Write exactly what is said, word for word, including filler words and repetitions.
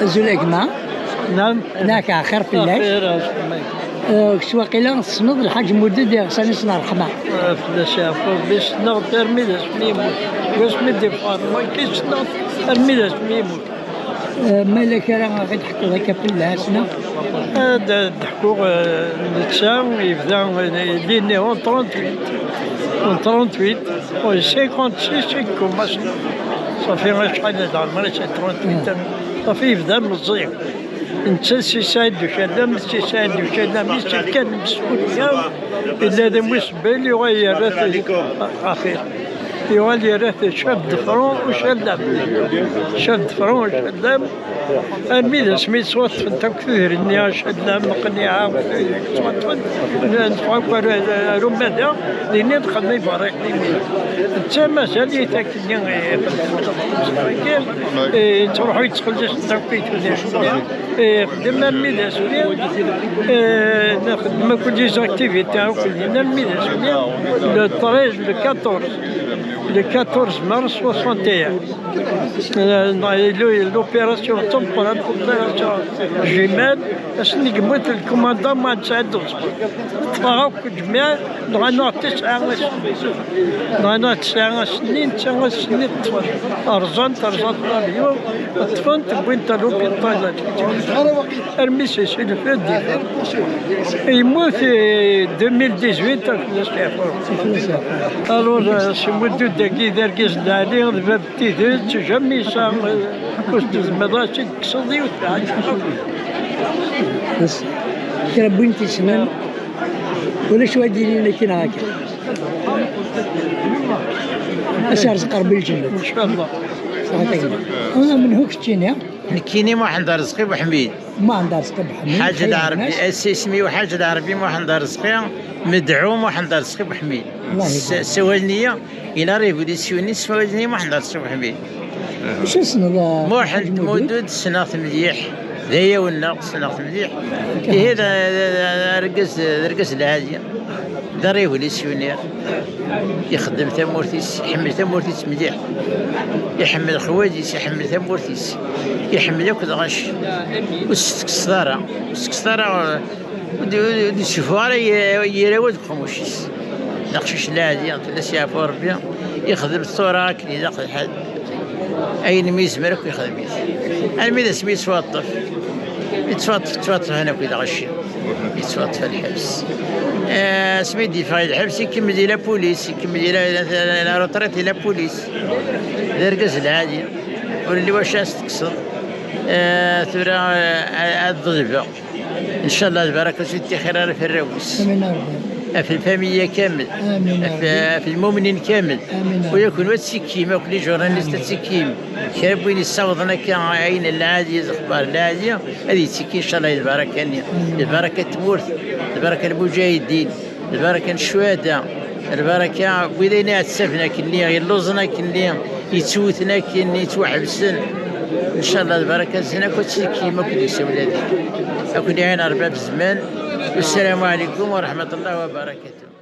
Azul a gma. Naɛam. Nek axir fell-ak. Axir, axir. Eh, kečč waqila tessneḍ Lḥaǧ Mudud iɣsan-is n ṛṛeḥma. Eh, fell-as yeɛfu Ṛebbi, ssneɣ-t armi d asmi yemmut. Deg wasmi d-iffeɣ ɣer waki, ssneɣ-t armi d asmi yemmut. Eh, ma yella kra ara ɣ-d-teḥkuḍ akka fell-as, neɣ? Ad d-ḥkuɣ, eh, netta yebda, eh, il est né en trente-huit. En trente-huit, en cinquante-six, il commence. Ṣafi acḥal d leɛmer-is, trente-huit. Ṣafi yebda meẓẓi. Netta si Saɛid Ucallam, si Saɛid Ucallam, i s-yefkan msekunya, yella d amwisbel, yuɣal yerra-t axir. Yuɣal yerra-t chef de front Ucallam. Chef de front Ucallam. Armi d asmi ttwaṭṭfent akk tudrin-nni, Ucallam, Qniɛa, ttwaṭṭfent, neffeɣ akk ar, ar umadaɣ, dinni nxeddem iberriqen-nni. Netta mazal-it akkenni, eh, yettruḥu yettxelliṣ-d akk i tudrin-nni. Eh, ixeddem armi d asmi, eh, nxeddem akk les activités akk din, armi d asmi, le treize, le quatorze, le quatorze mars soixante et un. Eh, l'opération d tameqqrant, l'opération Jumelle, ass-nni yemmut le commandant Mohamed Saïd Ousmane. Ṭṭfeɣ akk ǧmiɛ, nɣan-aɣ tesɛa ass-nni. Nɣan-aɣ tesɛa ass-nni, netta ass-nni ṭṭfen. Rẓan-t, rẓan-t l'avion, ṭṭfen-t, wwin-t à l'hôpital. Armi c'est, c'est le fait de dire. Yemmut, eh, deux mille dix-huit, ak d asteɛfu. Alors, eh, si Mudud-agi d argaz n lɛali, d bab n tidet, jamais ça, eh, ur s-tezmireḍ ad tt-id-tekkseḍ yiwet. Bas, kra n win t-yessnen, ulac wa d-yinin akken akka. Ad s-yerẓeq Ṛebbi lǧennet. Inchallah. Ṣaḥit a gma. Ula menhu keččini? Nekkini Muḥend Arezqi Buḥmid. Muḥend Arezqi Buḥmid. Ḥaǧ Lɛerbi, isem-iw Ḥaǧ Lɛerbi Muḥend Arezqi, Medɛu Muḥend Arezqi Buḥmid. Allah ibarik. Ssawalen-iyi, il a révolutionné, ssawalen-iyi Muḥend Arezqi Buḥmid. Acu tessneḍ, a Muḥend Mudud? Mudud ssneɣ-t mliḥ, d ayaw-nneɣ, ssneɣ-t mliḥ. Ihi d, d, d, d argaz, d argaz lɛali, d arévolutionnaire. Ixeddem tamurt-is, iḥemmel tamurt-is mliḥ. Iḥemmel lexwal-is, iḥemmel tamurt-is. Iḥemmel akk lɣaci. Ur s-tekkseḍ ara, ur s-tekkseḍ ara, ur d-, ur d-, ur d-yessuffuɣ ara yir-, yir awal deg uqermuc-is. D aqcic lɛali, fell-as yeɛfu Ṛebbi, ixdem tura akken ilaq lḥal. Ayen mi yezmer akk ixdem-it. Armi d asmi yettwaṭṭef. Yettwaṭṭef, ttwaṭṭfen akk i lɣaci. Yettwaṭṭef lḥebs. Eh, asmi d-yeffeɣ i lḥebs, ikemmel di la police, ikemmel di la, la, la, la retraite di la police. D argaz lɛali. Ur yelli wacu ad s-tekkseḍ. Eh, tura, eh, ad ḍelbeɣ. Inchallah, lbaraka ur ttixir ara f arraw-is. Amin a Ṛebbi. Af lfamiya kamel. Amin a Af, Ṛebbi. Af lmumnin kamel. Amin a Ṛebbi. Ula kunwi ad ttikkim, akk les journalistes ad ttikkim. Kra n win yessawḍen akka ayen n lɛali, lexbar n lɛali, ad yettikki inchallah i lbaraka-nni. Amin. Lbaraka n tmurt, lbaraka n lmuǧahidin, lbaraka n ccuhada, lbaraka n wid ayen iɛettaben akkenni, yelluẓen akkenni, yettwten akken, yettwaḥebsen. Inchallah, lbaraka zin akk ad ttikkim akk deg-s awlad-ik. Ad ken-iɛin Ṛebbi ɣef zzman. Wassalamu ɛlikum wa raḥmatullahi wa barakatuh.